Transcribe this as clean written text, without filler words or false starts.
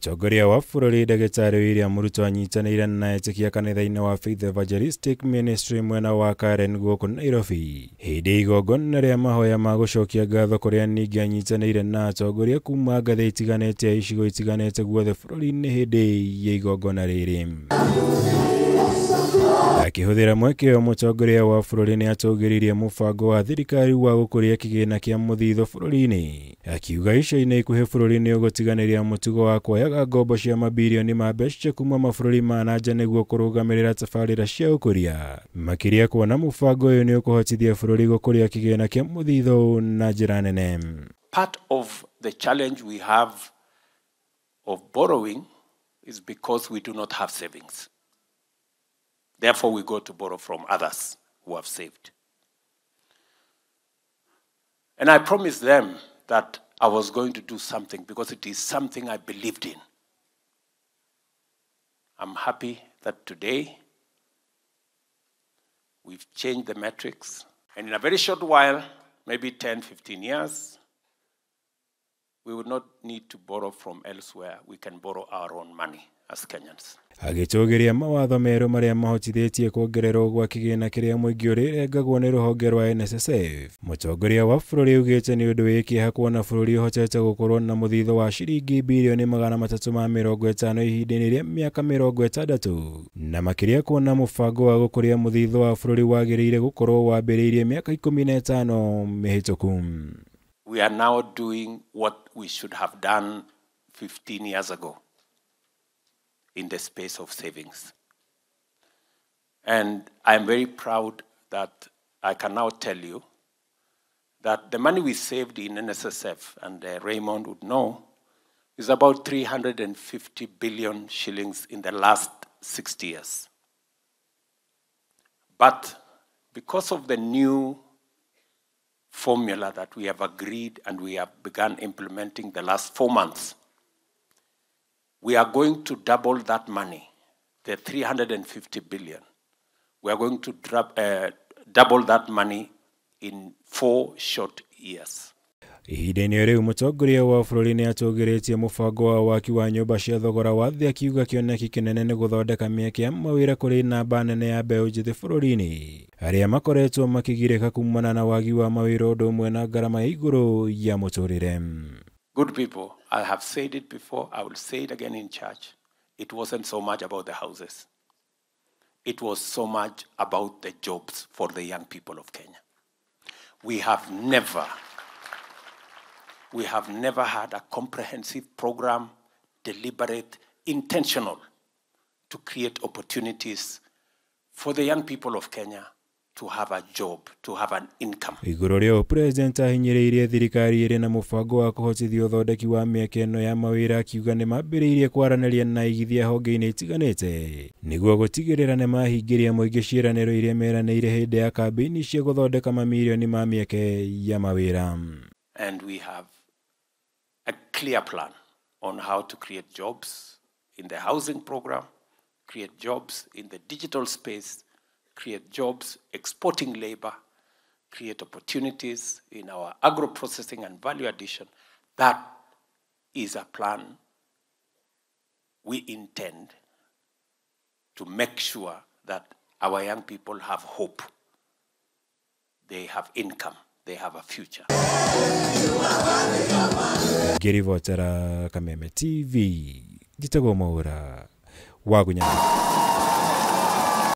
Mũtongoria wa bũrũri Ndagĩtarĩ William Ruto anyitanĩire na etĩkia kanitha-inĩ wa Faith Evangelistic Ministry mwena wa Karen gũkũ Nairobi hĩndĩ igongona rĩa mahoya ma gũcokia ngatho kũrĩa ningĩ anyitanĩire na atongoria kuma ngathĩ itiganĩte ya icigo itiganĩte guothe bũrũri-inĩ hĩndĩ ya igongona rĩrĩ. Akĩhũthĩra mweke ũyũ, mũtongoria wa bũrũri nĩ atũgĩririe mũbango wa thirikari wa gũkũria kĩgĩna kĩa mũthithũ bũrũri-inĩ, akiuga ica-inĩ ikuhĩ bũrũri nĩ ũgũtiganĩria mũtugo wa kuoyaga ngombo cia mabirioni ma mbeca kuma mabũrũri ma na nja nĩguo kũrũgamĩrĩra tabarĩra cia ũkũria, makĩria kuona mũbango ũyũ nĩ ũkũhotithia bũrũri gũkũria kĩgĩna kĩa mũthithũ na njĩra nene. Part of the challenge we have of borrowing is because we do not have savings. Therefore, we go to borrow from others who have saved. And I promised them that I was going to do something because it is something I believed in. I'm happy that today we've changed the metrics. And in a very short while, maybe 10, 15 years, we would not need to borrow from elsewhere. We can borrow our own money as Kenyans. Agĩtũgĩria mawatho merũ marĩa mahotithĩtie kuongererwo gwa kĩgĩna kĩrĩa mũingĩ ũrĩrengagwo nĩ rũhonge rwa NSSF. Mũtongoria wa bũrũri augĩte nĩ ũndũ wĩ kĩeha kuona bũrũri ũhotete gũkorwo na mũthithũ wa ciringi birioni 350 ihinda-inĩ rĩa mĩaka 60, na makĩria kuona mũbango wa gũkũria mũthithũ wa bũrũri wagĩrĩire gũkorwo wambĩrĩirie mĩaka 15 mĩhĩtũku. We are now doing what we should have done 15 years ago in the space of savings. And I'm very proud that I can now tell you that the money we saved in NSSF, and Raymond would know, is about 350 billion shillings in the last 60 years. But because of the new formula that we have agreed and we have begun implementing the last 4 months, we are going to double that money, the 350 billion. We are going to double that money in 4 short years. Ihinda-inĩ rĩu mũtongoria wa bũrũri nĩ atũgĩrĩtie mũbango wa waki wa nyũmba cia thogora wa thĩ, akiuga kĩoneki kĩnene nĩ gũthondeka mĩeke ya mawĩra kũrĩ namba nene ya mbeũ njĩthĩ bũrũri-inĩ arĩa makoretwo makĩgirĩka kumana na wagi wa mawĩra ũndũ ũmwe na ngarama ya igũrũ ya mũtũrĩre. Good people, I have said it before, I will say it again in church. It wasn't so much about the houses. It was so much about the jobs for the young people of Kenya. We have never had a comprehensive program, deliberate, intentional, to create opportunities for the young people of Kenya to have a job, to have an income. Igũrũ rĩa President ahinyĩrĩirie thirikari ĩrĩ na mũbango wa kũhotithia ũthondeki wa mĩeke ĩno ya mawĩra, akiuga nĩ mambĩrĩirie kwaranĩria na aigithia honge-inĩ itiganĩte nĩguo gũtigĩrĩra nĩ mahingĩria mũingĩ ciĩranĩro iria meranĩire hĩndĩ ya kambĩini cia gũthondeka mamirioni ma mĩeke ya mawĩra. And we have a clear plan on how to create jobs in the housing program, create jobs in the digital space, create jobs exporting labor, create opportunities in our agro-processing and value addition. That is a plan we intend to make sure that our young people have hope, they have income, they have a future. Ngĩribotera Kameme TV, njĩtagwo Mwaura wa Gunyana.